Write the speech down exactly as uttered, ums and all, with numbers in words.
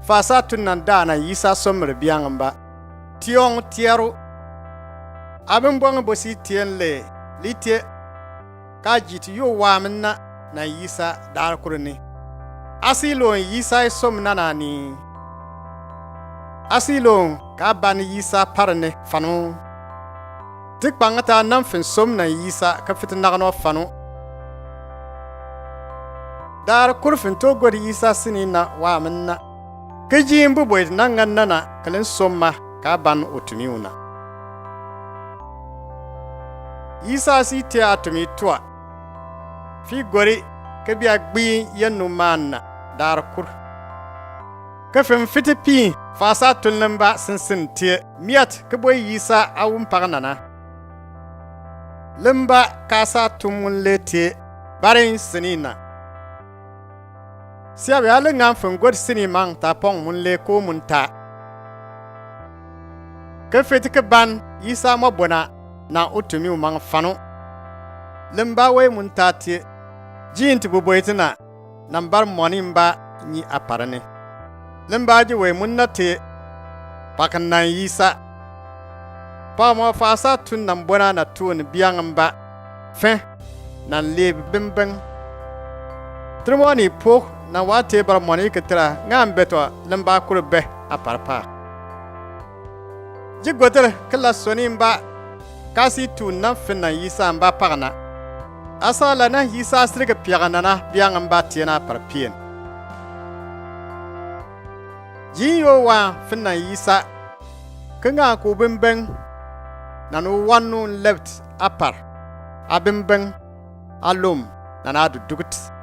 Fa sa tun nan da nan Yisa somre biang mba. Tiong tiaro. Abin bong bosi tien le, lite. Ka jit yo wa min na nan Yisa dar kurni. Asi lon Yisa som na nani. Asi lon ka ban Yisa parne fanu. Tikpang ta nan fin som nan Yisa ka fit nagno fanu. Dar kur fin to god Yisa sini na wa min na. Ka jin bu boy na ngan na na kalin som ma ka ban otumi una. Yisa si te atumi tua. Fi gori ka bia gbi yanu man na dar kur. Ka fin fiti pi fa sa tun lamba sinsin te miat ka boy Yisa awun pagana na. Lamba ka sa tun mun le te barin sini na. Sia bia le ngan fin god sini mang ta pong mun le ko mun ta. Ka fiti ka ban Yisa ma bona na otumi u mang fanu. Lamba we mun ta te. Jin ti bu boy ti na. Nambar moni mba nyi aparani. Lamba ji we mun na te. Pakan nan Yisa. Pa mo fa sa tun nan bona na tun biang mba. Fe. Nan le bimbing. Trimoni po na wa te bar moni ka tira ngan beto lamba kur be aparpa. Ji gotir kila soni mba. Kasi tu nan fin nan Yisa mba pagana. Asa la nan Yisa siri ka piagana na biang mba tiena parpien. Ji yo wa fin nan Yisa. Ka nga ku bimbing. Nan u wanu left apar. A bimbing. Alum. Nan a dudugit.